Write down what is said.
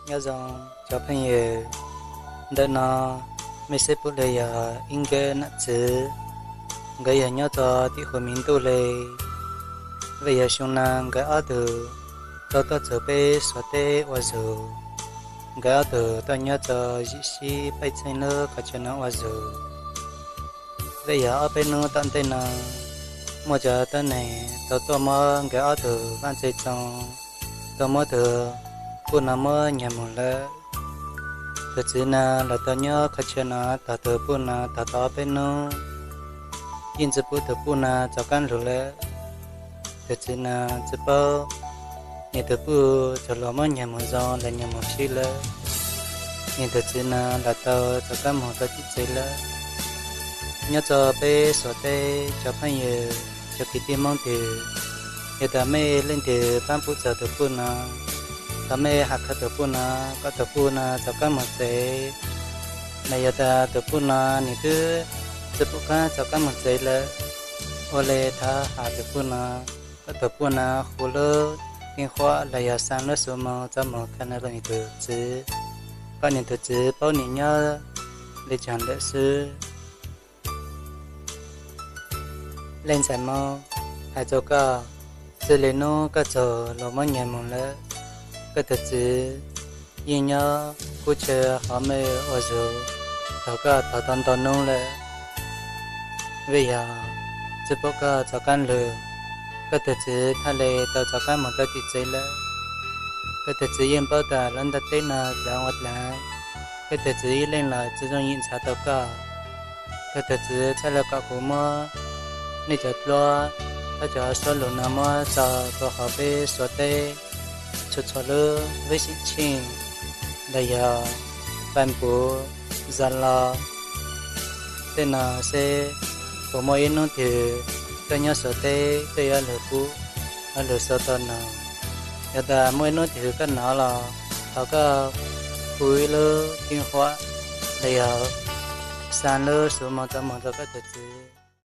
Nyob zoo cov phooj ywg, ntawm no mej saib pum li yog ib nkawm nam txwv, nkawd yog nyob txog tim huv miv ntuj le. Vim yog xyoo no nkawd ob tug tau tuaj txug peb Suav teb ua zug, nkawd ob tug tuaj nyob txog zim sib peb txheej lub qhov chaw no ua zug. Vim yog ob peb hnub tom ntej no muaj cov tuab neeg tau tuaj muab nkawd ob tug vaaj tse txoos, tau muab tug puj no muab nyag moog lawm. Tug txwv no los tau nyob qhov chaw no tog tug puj no tog tau ob peb hnub, yeej tsi pum tug puj no txaus kaab lug lawm. Tug txwv no tsi paub nwg tug puj txug los muab nyag moog zoo los nyag moog sib lawm. Nwg tug txwv no los tau txaus kaab moog tau tim tsev lawm. Nyob txog peb Suav teb cov phooj ywg, cov kwv tij Moob twg, yog tas mej leej twg paab pum txug tug puj no, thov mej has khaws tug puj no kom tug puj no txaus kaab moog tsev. Los yog tas tug puj no nwg twb tsi pum kaab txaus kaab moog tsev lawm, ua le thov has tug puj no kom tug puj no hu lub tij huam los yog xaa lub xuv moog txug moog khaws nwg tug txwv, kom nwg tug txwv paub nwg nyob le caag lawm xwb. Leej ntxhais Moob, has rua koj, txij le nub koj txug los muab nyag moog lawm, koj tug txwv yeej nyob kub tshaw hov mej ua zug, tog koj tog tau ntau nub lawm. Vim yog tsi pum koj txaus kaab lug, koj tug txwv thaj le tau txaus kaab moog tau tim tsev lawm. Koj tug txwv yeej paub tas lub ntaub teb no dlaav ua dlaav, koj tug txwv ib leeg los tsi zoo yim ntxhov tau koj. Koj tug txwv txhaj le kom kuv muab nej cov dluab, koj cov suab lug no muab tso rua hauv peb Suav teb txhua txhua lub vib xim tsheej los yog fais puv zas los tej no seb puas muaj ib nub twg koj nyob Suav teb koj yuav lug pum, yuav lug sau tau no. Yog tas muaj ib nub twg koj nov los thov koj hu ib lub tij huam los yog xaa lub xuv moog txug moog rua koj tug txwv.